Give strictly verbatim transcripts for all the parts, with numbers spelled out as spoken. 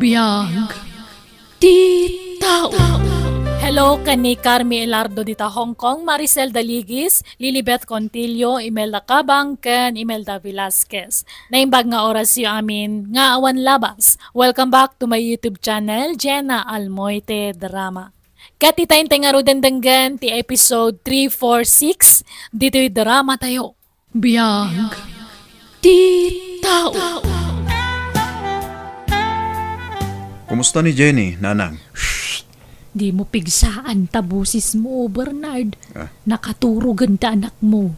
Biag ti tao. Hello, ken ni Carmi Elardo dita Hong Kong, Maricel Daligis, Lilibet Contillo, Imelda Cabang, ken Imelda Velasquez. Naimbag nga orasyo amin nga awan labas. Welcome back to my YouTube channel, Jenna Almoite Drama. Ket ita intay ngaruden denggen ti episode three four six ditoy drama tayo. Biag ti tao. Kumusta ni Jenny, Nanang? Shh! Dimo pigsaan ta bosesmo, Bernard. Ah? Nakaturogen ti anakmo.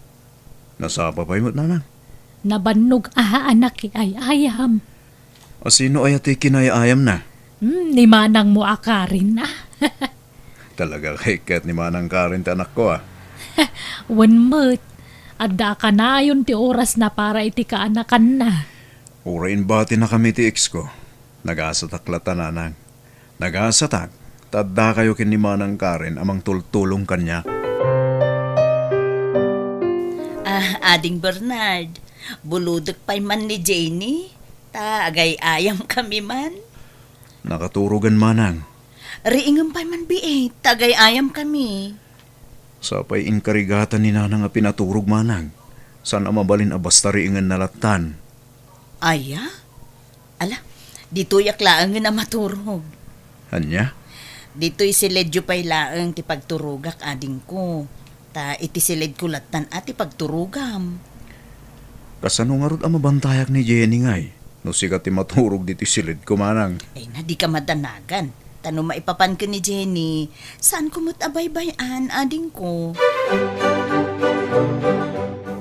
Nasapa pay met, Nanang? Nabannog a anak ti ay-ayam. A sino aya ti kinay-ayamna? Hmm, ni manangmo a Karen, ah. Talaga kay ket ni Manang Karen ti anakko, ah. Wen met, adda a kanayon ti orasna para iti kaanakanna. Uray imbatinakami ti ex ko, nagasatak latta, Nanang. Nagasatak, ta addakayo ken ni Manang Karen a mangtultulong kaniak. Ah, Ading Bernard, bulodek pay man ni Jenny, ta agay-ayam kami man. Nakaturogen, Manang. Riingem pay man, biit, ta agay-ayamkami. Sapay inkarigatan ni Nanang a pinaturog, Manang. Saan a mabalin a basta riingenna lattan. Aya? Ala, ditoyak laengen a maturog. Ania? Ditoy siledyo pay laeng ti pagturogak, adingko. Ta iti siledko lattan a ti pagturogam. Kasano ngarud a mabantayak ni Jenny ngay? No sika ti maturog ditoy siledko, Manang. Ay na, dika madanagan. Ta no maipapan ken ni Jenny, saanko met a baybay-an, adingko.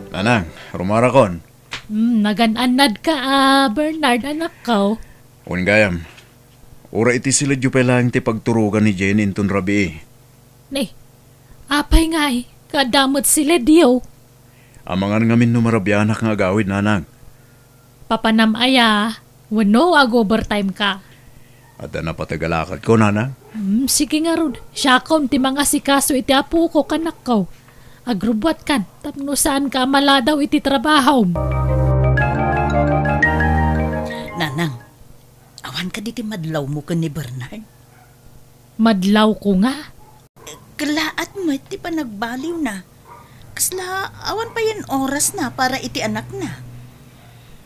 Nanang, rumarakon. Hmm, nagan-annadka a Bernard, anakko. Wen gayam, uray iti siledyo pay laeng ti pagturogan ni Jenny inton rabii. Ne, apay ngay, kaadda met siledyo? Amangan ngamin no marabianak nga agawid, Nanang. Papanam aya, wenno ag-overtime ka? Adda napateg a lakadko, Nanang. Hmm, sige ngarud, siakon ti mangasikaso iti apoko, anakko. Agrubbuatkan tapno saanka a maladaw iti trabahom. Nanang, awan kadi ti madlawmo ken ni Bernard? Madlawko nga? Kellaat met ti panagbaliwna. Kasla awan payen orasna para iti anakna.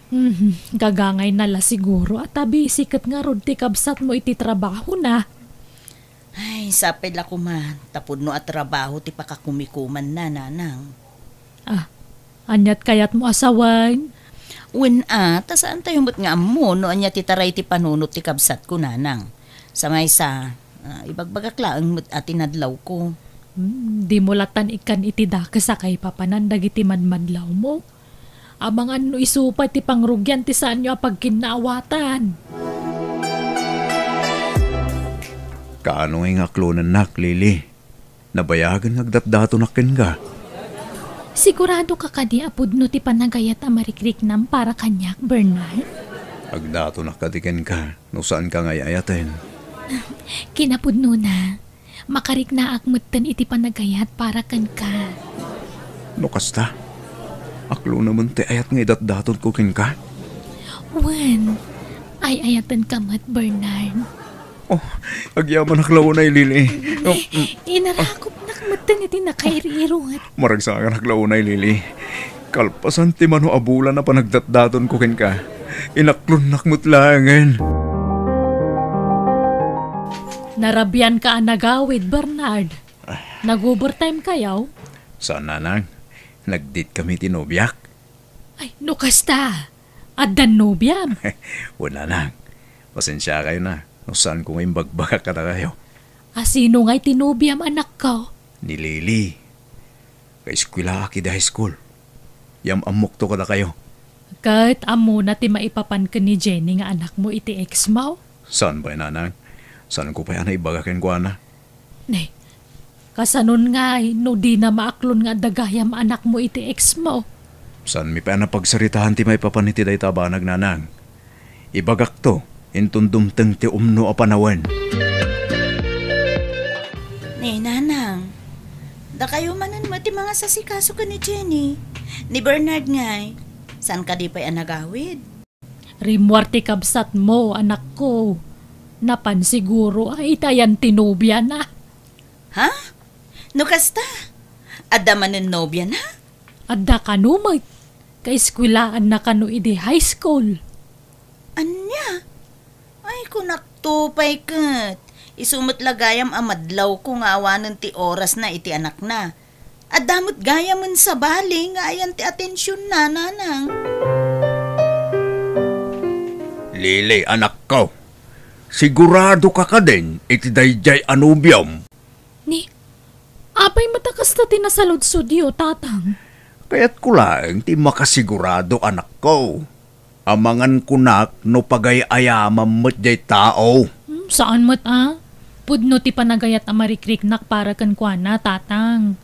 Mhm, gagangayna la siguro a ta busy ket ngarud ti kabsatmo iti trabahona. Ay, sapay la koma, ta pudno a trabaho ti pakakumikumanna, Nanang. Ah, aniat kayatmo a sawen? Wen a, ta saantayo met nga ammo no ania ti taray ti panunot ti kabsatko, Nanang. Sa maysa, ah, ibagbagak laeng met a ti nadlawko. Hmm, dimo lattan ikkan iti dakes a kaipapanan dagiti madmadlawmo. Amangan no isu pay ti pangrugian ti saanyo a pagkinnaawatan. Kaano ngay nga aklonennak, Lily? Nabayagen nga agdatdatonak kenka. Sigurado ka kadi a pudno ti panagayat a marikriknam para kaniak, Bernard? Agdatonak kadi kenka no saanka nga ay-ayaten. Kinapudnona, makariknaak metten iti panagayat para kenka. No kasta, aklonamen ti ayat nga idatdatonko kenka? Wen, ay-ayatenka met, Bernard. Oh, agyamanak la unay, Lily. Oh, mm. Inarakopnak metten iti nakairiruet. Maragsakanak la unay, Lily. Kalpasan ti mano a bulan a panagdatdatonko kenka, inaklonnak met laengen. Narabianka a nagawid, Bernard. Nag-overtime kayo? Saan, Nanang. Nag-date kami ti nobiak. Ay, no kasta, addan nobiam? Wala, Nang. Pasensiakayo na no saanko nga imbagbagak kadakayo. A sino ngay ti nobiam, anakko? Ni Lily. Kaeskuelaak idi high school. Yam-ammokto kadakayo. Ket ammona ti maipapan ken ni Jenny nga anakmo iti ex mo? Saan pay, Nanang. Saanko pay a naibaga kenkuana. Ne, kasanon ngay no dina maaklon nga adda gayam anakmo iti ex mo? Saanmi pay a napagsaritaan ti maipapan iti dayta a banag, Nanang. Ibagakto inton dumteng ti umno a panawen. Ne, Nanang, dakayo manen met ti mangasasikaso ken ni Jenny. Ni Bernard ngay, saan kadi pay a nagawid? Rimmuar ti kabsatmo, anakko. Napan siguro a iti ayan ti nobiana. Ha? No kasta, adda manen nobiana? Adda kano met. Kaeskuelaanna kano idi high school. Ania? Ay, kunakto pay ket. Isu met la gayam a madlawko nga awanen ti orasna iti anakna. Adda met gayamen sabali nga ayan ti atensionna, nanang. Lily, anakko, sigurado ka kadin iti daydiay a nobiom? Ni, apay met a kasta ti nasaludsodyo, tatang? Kayatko laeng ti makasigurado, anakko. Amangan kunak no pagay-ayamam met jay tao. Hmm, saan met a? Pudno ti panagayat a marikriknak para kenkuana, tatang.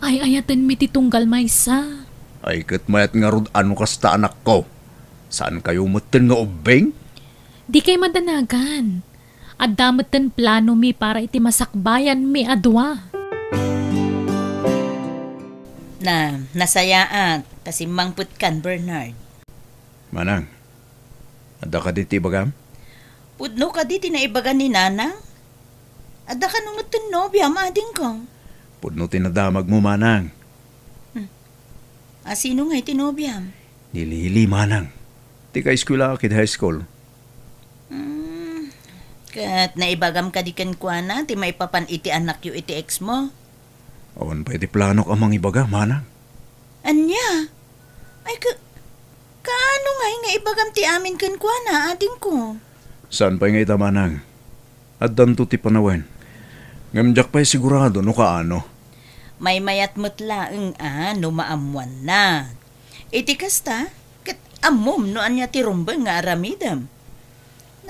Ay-ayatenmi ti tunggal maysa. Ay, ket mayat ngarud a no kasta, anakko. Saan kayo metten nga ubbing? Dikay madanagan. Adda metten planomi para iti masakbayanmi a dua. Na, nasayaat ta simmangpetkan, Bernard. Manang, adda kadi ti ibagam? Pudno kadi ti naibaga ni Nanang? Adda kano metten nobiam, adingko? Pudno ti nadamagmo, Manang. Hmm. A, sino ngay ti nobiam? Ni Lily, Manang. Ti kaeskuelaak iti high school. Hmm. Ket naibagam kadi kenkuana ti maipapan iti anakyo iti ex mo? Awan pay ti planok a mangibaga, Manang. Ania? Ay, ka-, kaano ngay nga ibagam ti amin kenkuana, adingko? Saan pay nga ita, Manang? Addanto ti panawen. Ngem diak pay sigurado no kaano. Maymayat met laeng a no maammoanna. Iti kasta, ket ammom no ania ti rumbeng nga aramidem.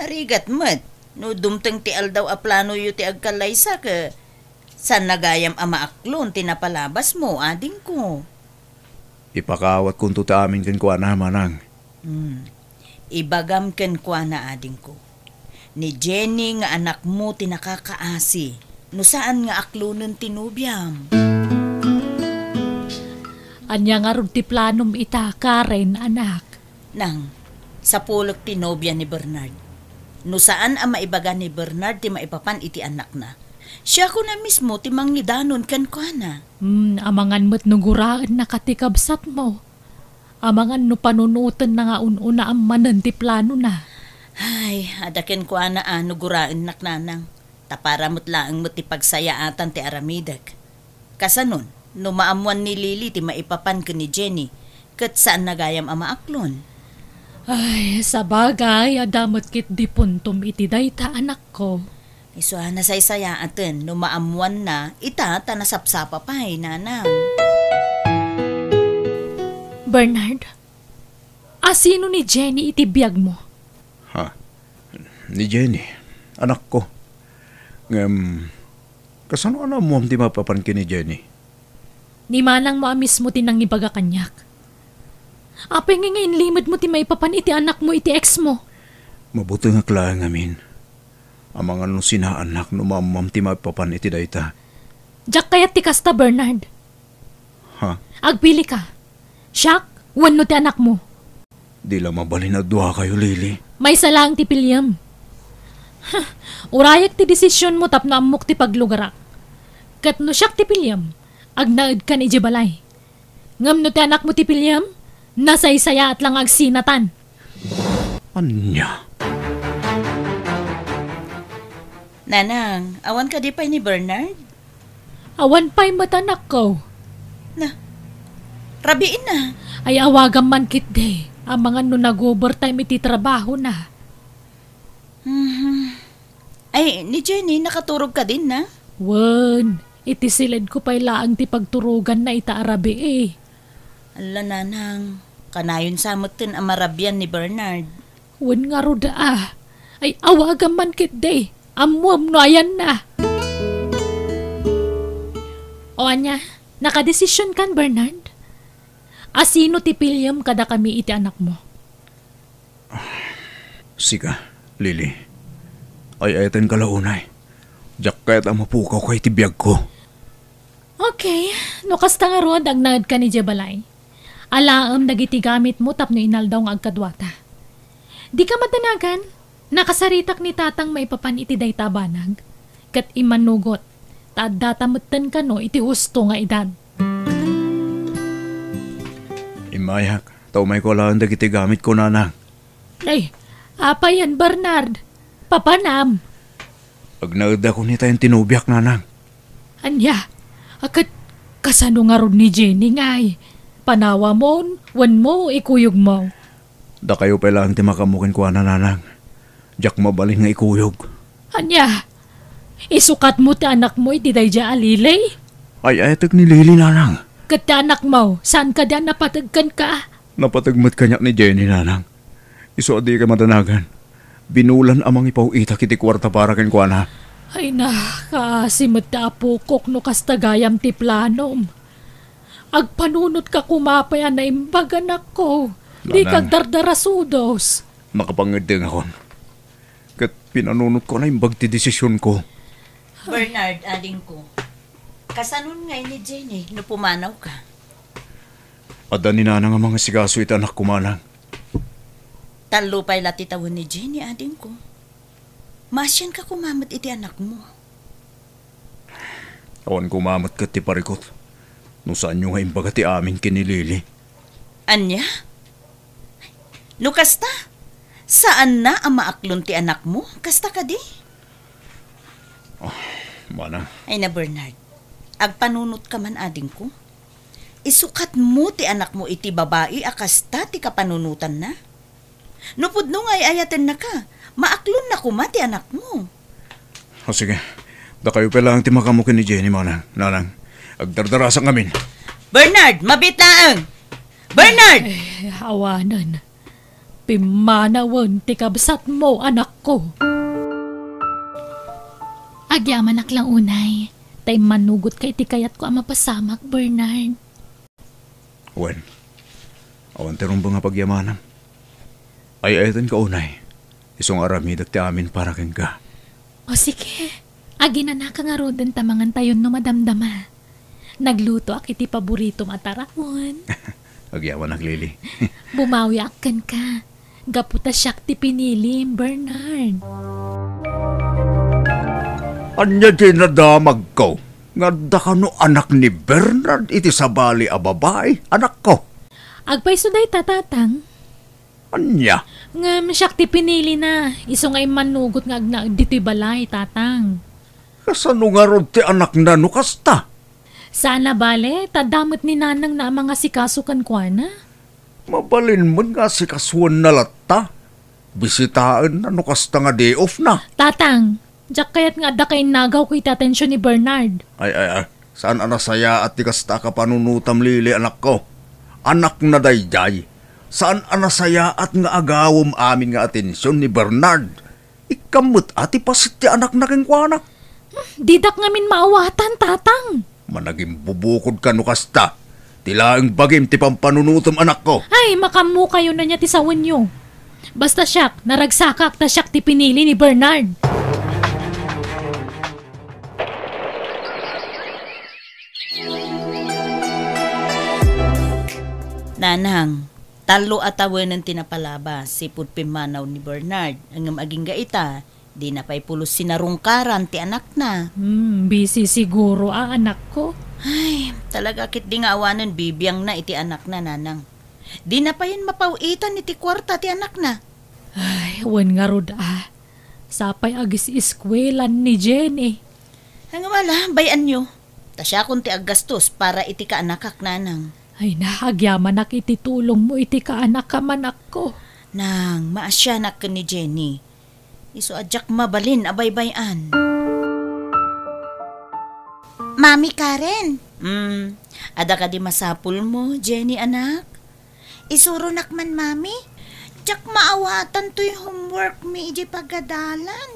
Narigat met no dumteng ti aldaw a planoyo ti agkallaysa ket saanna gayam a maaklon ti napalabasmo, adingko. Ipakaawatkonto ti amin kenkuana, Manang. Hmm. Ibagam kenkuana, adingko. Ni Jenny nga anakmo ti nakakaasi no saan nga aklonen ti nobiam. Ania ngarud ti planom ita, Karen, anak? Nang, sapulek ti nobia ni Bernard. No saan a maibaga ni Bernard ti maipapan iti anakna, siakon a mismo ti mangidanon kenkuana. Hmm, amangan met no guraennaka ti kabsatmo. Amangan no panunotenna nga un-unaam manen ti planona. Ay, adda kenkuana a no guraennak, Nanang. Ta para met laeng met ti pagsayaatan ti aramidek. Kasanon, no maammoan ni Lily ti maipapan ken ni Jenny, ket saanna gayam a maaklon? Ay, sabagay, adda met ketdi puntom iti dayta, anakko. Isu a nasaysayaaten no maammoanna ita ta nasapsapa pay, Nanang. Bernard, asino ni Jenny iti biagmo? Ha? Ni Jenny, anakko. Ngem, kasano a naammoam ti maipapan ken ni Jenny? Ni manangmo a mismo ti nangibaga kaniak. Apay ngay nga inlimedmo ti maipapan iti anakmo iti ex mo? Mabutengak laeng ngamin. Amangan no sinaannak no maammoam ti maipapan iti dayta. Diak kayat ti kasta, Bernard. Ha? Agpilika. Siak wenno ti anakmo? Di la mabalin a duakayo, Lily. Maysa laeng ti piliem. Huh, urayek ti desisionmo tapno ammok ti paglugarak. Ket no siak ti piliem, agnaedkan idiay balay. Ngem no ti anakmo ti piliem, nasaysayaat la nga agsinatan. Ania? Nanang, awan kadi pay ni Bernard? Awan pay met, anakko. Na, rabiin na. Ay, awagam man ketdi. Amangan no nag-overtime iti trabahona. Mhm. Ay, ni Jenny, nakaturog kadin na? Wen, iti siledko pay laeng ti pagturoganna ita a rabii. Alla, Nanang, kanayon sa metten a marabian ni Bernard. Wen ngarud a. Ay, awagam man ketdi. Ammoam no ayanna. O ania, nakadesisionkan, Bernard? Asino ti piliem kadakami iti anakmo? Sika, Lily. Ay-ayatenka la unay. Diak kayat a mapukawka iti biagko. Okay, no kasta ngarud, agnaedkan idiay balay. Alaem dagiti gamitmo tapno inaldaw nga agkaduata. Dika madanagan. Nakasaritak ni Tatang maipapan iti dayta a banag, ket immanugot, ta addata metten kano iti husto nga edad. Immayak, ta umayko alaen dagiti gamitko, Nanang. Ay, apay yan, Bernard? Papanam? Agnaedakon itayon ti nobiak, Nanang. Ania? A, ket kasano ngarud ni Jenny ngay? Panawamon, wenno ikuyogmo? Dakayo pay laeng ti makaammo kenkuana, Nanang. Diak mabalin nga ikuyog. Ania? Isukatmo ti anakmo iti daydiay a Lily? Ay-ayatek ni Lily, Nanang. Ket ti anakmo, saan kadi a napateg kenka? Napateg met kaniak ni Jenny, Nanang. Isu a dika madanagan, binulan a mangipaw-itak iti kuarta para kenkuana. Ay na, kaasi met ti apokok no kasta gayam ti planom. Agpanunotka koma pay a naimbag, anakko. Dika agdardarasudos. Nakapangeddengakon. Ket pinanunotko a naimbag ti desisionko. Bernard, adingko. Kasanon ngay ni Jenny no pumanawka? Adda ni Nanang a mangasikaso iti anakko, Manang. Tallo pay la ti tawen ni Jenny, adingko. Maasianka koma met iti anakmo. Awan koma met ket ti parikut no saanyo nga imbaga ti amin ken ni Lily. Ania? No kasta, saanna a maaklon ti anakmo? Kasta kadi? Ah, Manang. Ay na, Bernard, agpanunotka man, adingko. Isukatmo ti anakmo iti babai a kasta ti kapanunotanna. No pudno nga ay-ayatennaka, maaklonna koma ti anakmo. O sige, dakayo pay laeng ti makaammo ken ni Jenny, Manang. Nanang, agdardarasak ngamin. Bernard, mabiit laeng! Bernard! Eh, awanen. Pimmanawen ti kabsatmo, anakko. Agyamanak lang unay, ta immanugotka iti kayatko a mapasamak, Bernard. Wen, awan ti rumbeng a pagyamanam. Ay-ayatenka unay, isu nga aramidek ti amin para kenka. O sige, aginanaka ngaruden ta mangantayon no madamdama. Naglutoak iti paboritom a taraon. Agyamanak, Lily. Bumawiak kenka. Gapu ta siak ti pinilim, Bernard. Ania ti nadamagko nga adda kano anak ni Bernard iti sabali a babai, anakko? Agpayso dayta, Tatang. Ania? Ngem siak ti pinilina, isu nga immanugot nga agnaed ditoy balay, Tatang. Kasano ngarud ti anakna no kasta? Saan a bale, ta adda met ni nanangna a mangasikaso kenkuana. Mabalin met nga asikasuenna latta. Bisitaenna no kasta nga day off na. Tatang, diak kayat nga adda kainnagawko iti atension ni Bernard. Ay, ay, ay. Saan a nasayaat ti kasta a kapanunotam, Lily, anakko. Anakna daydiay. Saan a nasayaat nga agawem amin nga atension ni Bernard. Ikkam met a ti paset ti anakna kenkuana. Didak ngamin maawatan, Tatang. Managimbubukodka no kasta. Ti laeng bagim ti pampanunotem, anakko. Ay, makaammokayon ania ti sawenyo. Basta siak, naragsakak ta siak ti pinili ni Bernard. Nanang, tallo a tawenen ti napalabas, sipud pimmanaw ni Bernard. Ngem agingga ita, dina pay pulos sinarungkaran ti anakna. Hmm, busy siguro a anakko. Ay, talaga ketdi nga awanen bibiangna iti anakna, Nanang. Dina payen mapaw-itan iti kuarta ti anakna. Ay, wen ngarud a. Sapay agis-iskuelan ni Jenny. Ngem ala, bay-anyo. Ta siakon ti aggastos para iti kaanakak, Nanang. Ay na, agyamanak iti tulongmo iti kaanakam, anakko. Nang, maasianak ken ni Jenny. Isu a diak mabalin a baybay-an. Mami Karen. Hmm, adda kadi masapulmo, Jenny, anak? Isuronak man, Mami. Diak maawatan toy homework mi idiay pagadalan.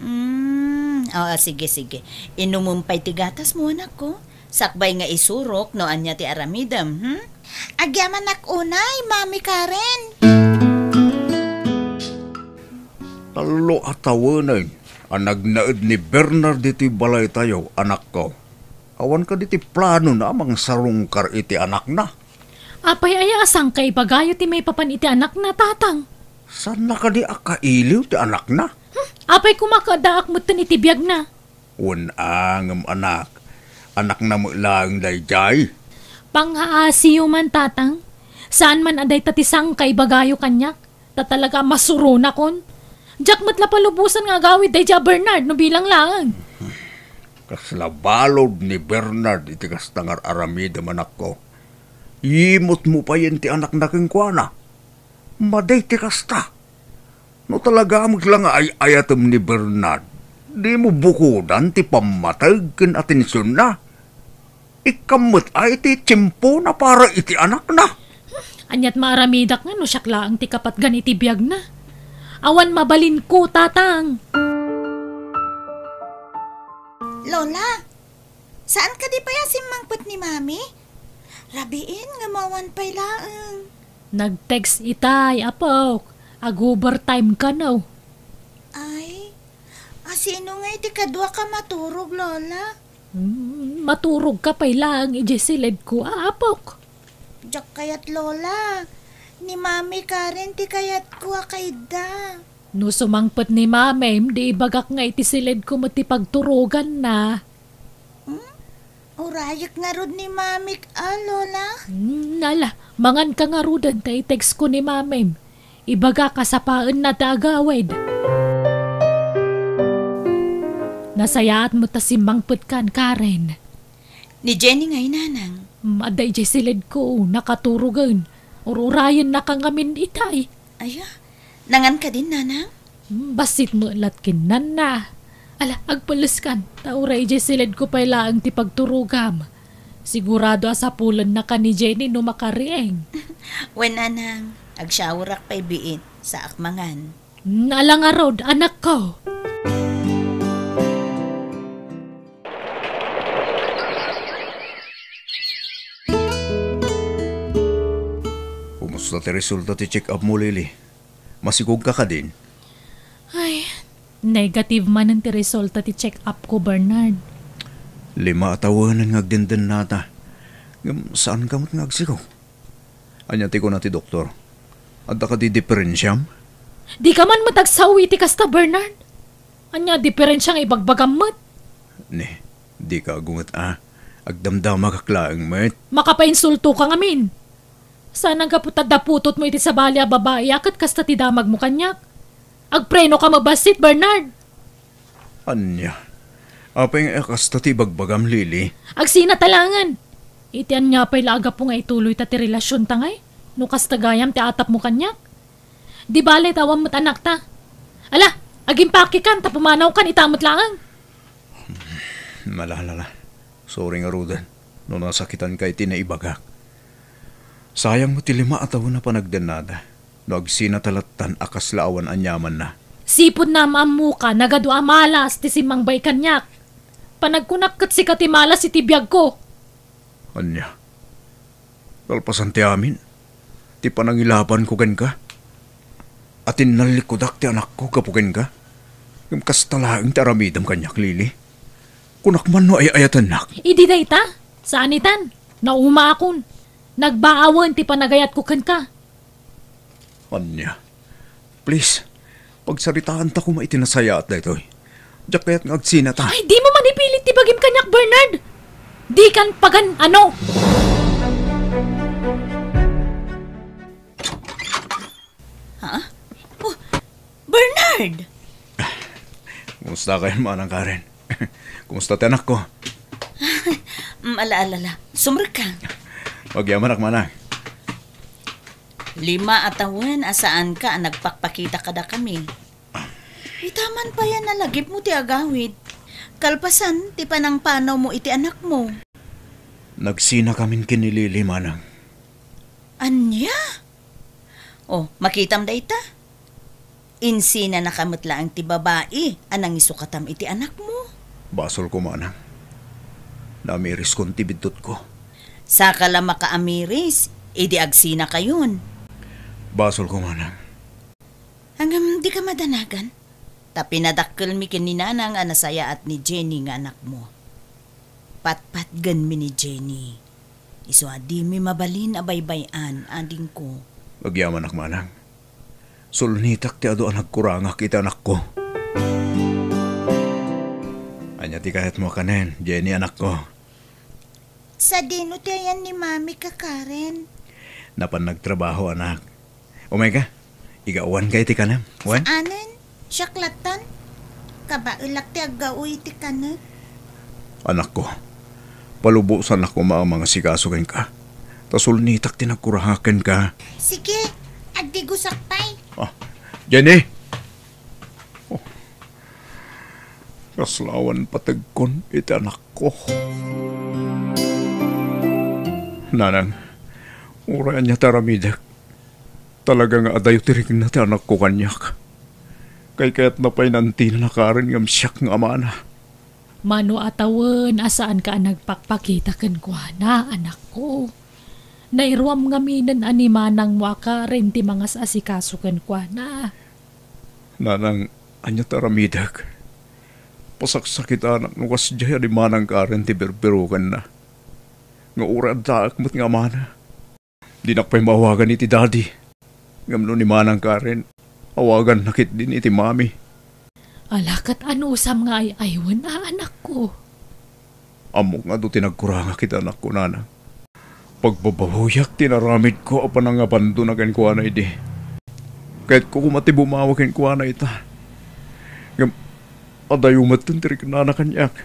Hmm, oo, sige, sige. Inumem pay ti gatasmo, anakko. Sakbay nga isurok no ania ti aramidem, hmm? Agyamanak unay, Mami Karen. Tallo a tawenen a nagnaed ni Bernard ditoy balaytayo, anakko. Awan kadi ti planona a mangsarungkar iti anakna? Apay aya a sangkay ibagayo ti maipapan iti anakna, Tatang? Saanna kadi a kailiw ti anakna? Hmm, apay koma ket addaak metten iti biagna? Wen a, ngem anak, anakna met laeng daydiay. Pangngaasiyo man, Tatang. Saan man a dayta ti sangkaibagayo kaniak. Ta talaga a masuronakon. Diak met la palubosan nga agawid daydiay a Bernard no bilang laeng. Kasla balud ni Bernard iti kasta nga ar-aramidem, anakko. Yimutmo payen ti anakna kenkuana. Madi ti kasta. No talaga met la nga ay-ayatem ni Bernard, dimo bukodan ti pammateg ken atensionna. Ikkam met a iti tiempona para iti anakna. Aniat maaramidak nga no siak laeng ti kapatgan iti biagna? Awan mabalinko, Tatang. Lola, saan kadi pay a simmangpet ni Mami? Rabiin nga awan pay laeng. Nag-text itay, apok. Ag-overtime kano. Ay, asino ngay ti kaduak a maturog, Lola? Hmm, maturogka pay laeng idiay siledko, a, apok. Diak kayat, Lola. Ni Mami Karen ti kayatko a kaidda. No sumangpet ni Mamim, di ibagak nga iti siledko met ti pagturoganna. Hmm? Urayek ngarud ni Mamik, a, Lola? Hmm, ala, manganka ngaruden ta i-textko ni Mamim. Ibagak a sapaenna ti agawid. Nasayaat met ta simmangpetkan, Karen. Ni Jenny ngay, Nanang. Hmm, adda idiay siledko, nakaturogen. Ur-urayennaka ngamin itay. Aya, nangan kadin, Nanang? Hmm, bassit met latken nanna. Ala, agpelleskan, ta uray idiay siledko pay laeng ti pagturogam. Sigurado a sapulennaka ni Jenny no makariing. Wen, Nanang, agsyaorak pay biit, saak mangan. Hmm, ala ngarud, anakko. Kumusta ti resulta ti check-up mo, Lily? Masigogka kadin? Ay, negative manen ti resulta ti check-up ko, Bernard. Lima a tawen nga agdendennata. Ngem saanka met nga agsigog? Ania ti kuna ti doktor? Adda kadi diferensiam? Dika man met agsao iti kasta, Bernard. Ania a diferensia nga ibagbagam met? Ne, dika agunget a. Agdamdamagak laeng met. Makapainsultoka ngamin. Saan a gapu ta daputotmo iti sabali a babai a ket kasta ti damagmo kaniak? Agprenoka met bassit, Bernard. Ania? Apay nga kasta ti ibagbagam, Lily? Agsinata laengen. Iti ania pay la a gapu nga ituloyta ti relasionta ngay? No kasta gayam ti atapmo kaniak? Di bale ta awan met anakta. Ala, agimpakikan ta pumanawkan ita met laeng. Malalala. Sorry ngaruden no nasakitanka iti naibagak. Sayang met ti lima a tawen a panagdennata no agsinata lattan a kasla awan aniamanna. Sipud naam-ammoka, nagadu a malas ti simmangbayo kaniak. Panagkunak ket sika ti malas iti biagko. Ania? Kalpasan ti amin, ti panangilabanko kenka, a tinnallikudak ti anakko gapu kenka, ngem kasta laeng ti aramidem kaniak, Lily. Kunak man no ay-ayatennak. Idi dayta, saan itan. Naumaakon. Nagbaawen ti panagayatko kenka. Ania? Please, pagsaritaanta koma iti nasayaat daytoy. Diak kayat nga agsinata. Ay, dimo man ipilit ti bagim kaniak, Bernard! Dikan pagan-ano! Ha? Oh, Bernard! Kumusta kayo, Manang Karen? Kumusta ti anakko? Mm, ala, ala, ala. Sumrekka. Agyamanak, Manang. Lima a tawen a saanka a nagpakpakita kadakami. Ita man pay a nalagipmo ti agawid. Kalpasan ti panangpanawmo iti anakmo. Nagsinakamin ken ni Lily, Manang. Ania? Oh, makitam dayta? Insinanaka met laeng ti babai a nangisukatam iti anakmo. Basolko, Manang. Namiriskon ti biddutko. Saka la makaamiris, idi agsinakayon. Basolko, Manang. Ngem dika madanagan, ta pinadakkelmi ken ni Nanang a nasayaat ni Jenny nga anakmo. Patpatgenmi ni Jenny. Isu a dimi mabalin a baybay-an, adingko. Agyamanak, Manang. Sulnitak ti adu a nagkurangak iti anakko. Ania ti kayatmo a kanen, Jenny, anakko? Sadino ti ayan ni Mami, Karen? Napan nagtrabaho, anak. Umayka, igawanka iti kanem. Wen? Saanen? Siak lattan? Kabaelak ti aggaw iti kanek. Anakko, palubosanak koma a mangasikaso kenka. Ta sulnitak ti nagkurangak kenka. Sige, agdigosak pay. Ah, Jenny! Oh, kaslawan pategkon iti anakko. Nanang, uray ania ti aramidek, talaga nga adayo ti rikna ti anakko kaniak. Kaykayatna pay nantinan a Karen ngem siak nga amana. Mano a tawen a saanka a nagpakpakita kenkuana, anakko. Nairuam ngaminen a ni manangmo a Karen ti mangas-asikaso kenkuana. Nanang, ania ti aramidek? Pasaksakitanak no kasdiay a ni manang Karen ti birbirokenna. Nga uray addaak met nga amana. Dinak pay maawagan iti daddy. Ngem no ni manang Karen, awaganna ketdin iti mami. Ala, ket anusam nga ay-aywen a, anakko? Ammok nga adu ti nagkurangak iti anakko, nanang. Pagbabawiak ti inaramidko a panangabandona kenkuana idi. Kayatko koma ti bumawi kenkuana ita. Ngem adayo metten ti riknana kaniak.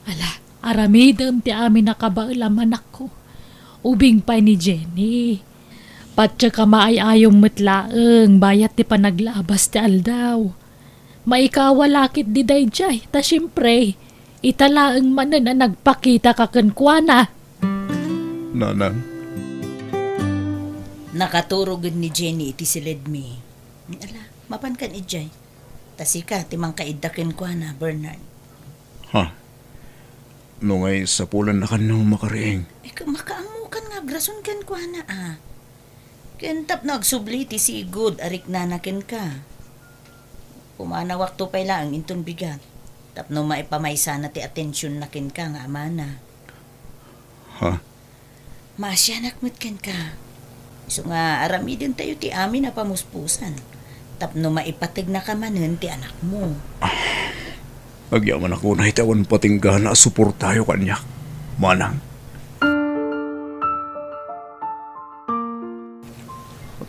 Ala, aramidem ti amin a kabaelam, anakko. Ubing pay ni Jenny. Patse ka maay-ayom met laeng bayat ti panaglabas ti aldaw. Maikawa la ketdi daydiay, ta siempre, ita laeng manen a nagpakitaka kenkuana. Nanang. Nakaturogen ni Jenny iti siledmi. Ala, mapankan idiay. Ta sika ti mangkaidda kenkuana, Bernard. Ha? No ngay, sapulanna kano makariing? Eh, ka-, makaammokan nga agrason kenkuana, a. Ken tapno agsubli ti sigud a riknana kenka. Pumanawakto pay laeng inton bigat. Tapno maipamaysana ti atensionna kenka nga amana. Ha? Maasianak met kenka. Isu nga aramidentayo ti amin a pamuspusan tapno maipategnaka manen ti anakmo. Agyamanak unay ta awan patinggana a suportayo kaniak, manang.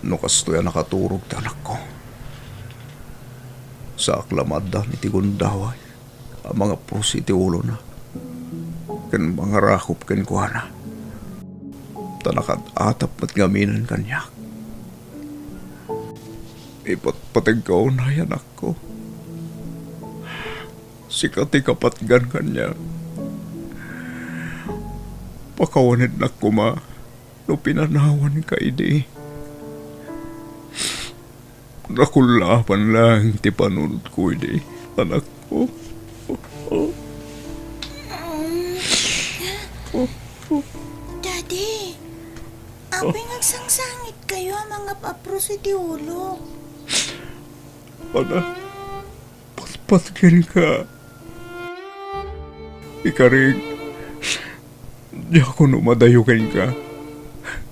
No kastoy a nakaturog ti anakko, saak la maaddaan iti gundaway a mangapros iti ulona ken mangarakop kenkuana. Ta nakaad-atap met ngaminen kaniak. Ipatpategka unay, anakko. Sika ti kapatgan kaniak. Pakawanennak koma no pinanawanka idi. Nakullaban laeng ti panunotko idi, anakko. Daddy, apay nga agsangsangitkayo a mangap-apros iti ulok? Anak, patpat kenka. Ikarik, diak no madayo kenka.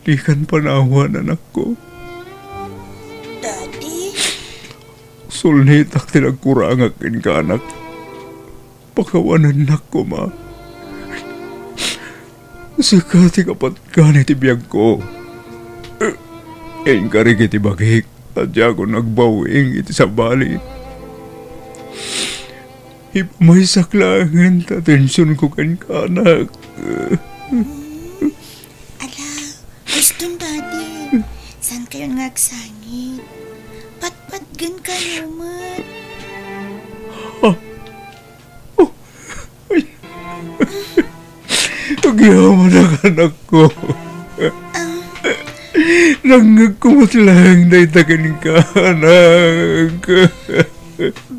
Dikan panawan, anakko. Daddy? Sulnitak ti nagkurangak kenka, anak. Pakawanennak koma. Sika ti kapatgan iti biagko. Inkarik iti bagik a diakon agbawing iti sabali. Ipamaysak laengen ti atensionko kenka, anak. Ala, uston, Daddy. Saankayon nga agsangit? Patpatgenkayo met. Ah. Oh. Ay. Agyamanak, anakko. Nangngegko met laeng dayta kenka, anak.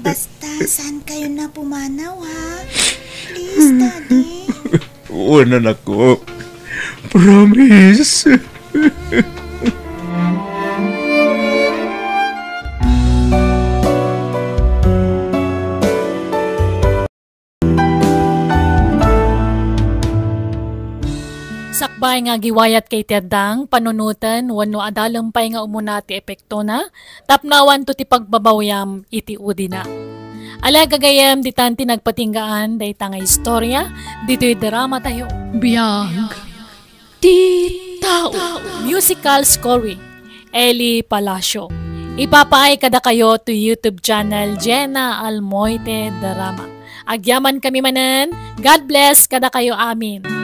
Basta, saankayon a pumanaw, ha? Please, Daddy. Wen, anakko. Promise. Sa Baay nga agiwayat kay ti addang, panunoten, wenno adalem pay nga umuna ti epektona, tapno awanto ti pagbabawiam iti udina. Ala gagayem, ditan ti nagpatinggaan dayta nga istorya, ditoy drama tayo. Biag ti tao. Musical scoring, Eli Palacio. Ipapaay kadakayo to YouTube channel Jenna Almoite Drama. Agyaman kami manen. God bless kadakayo amin.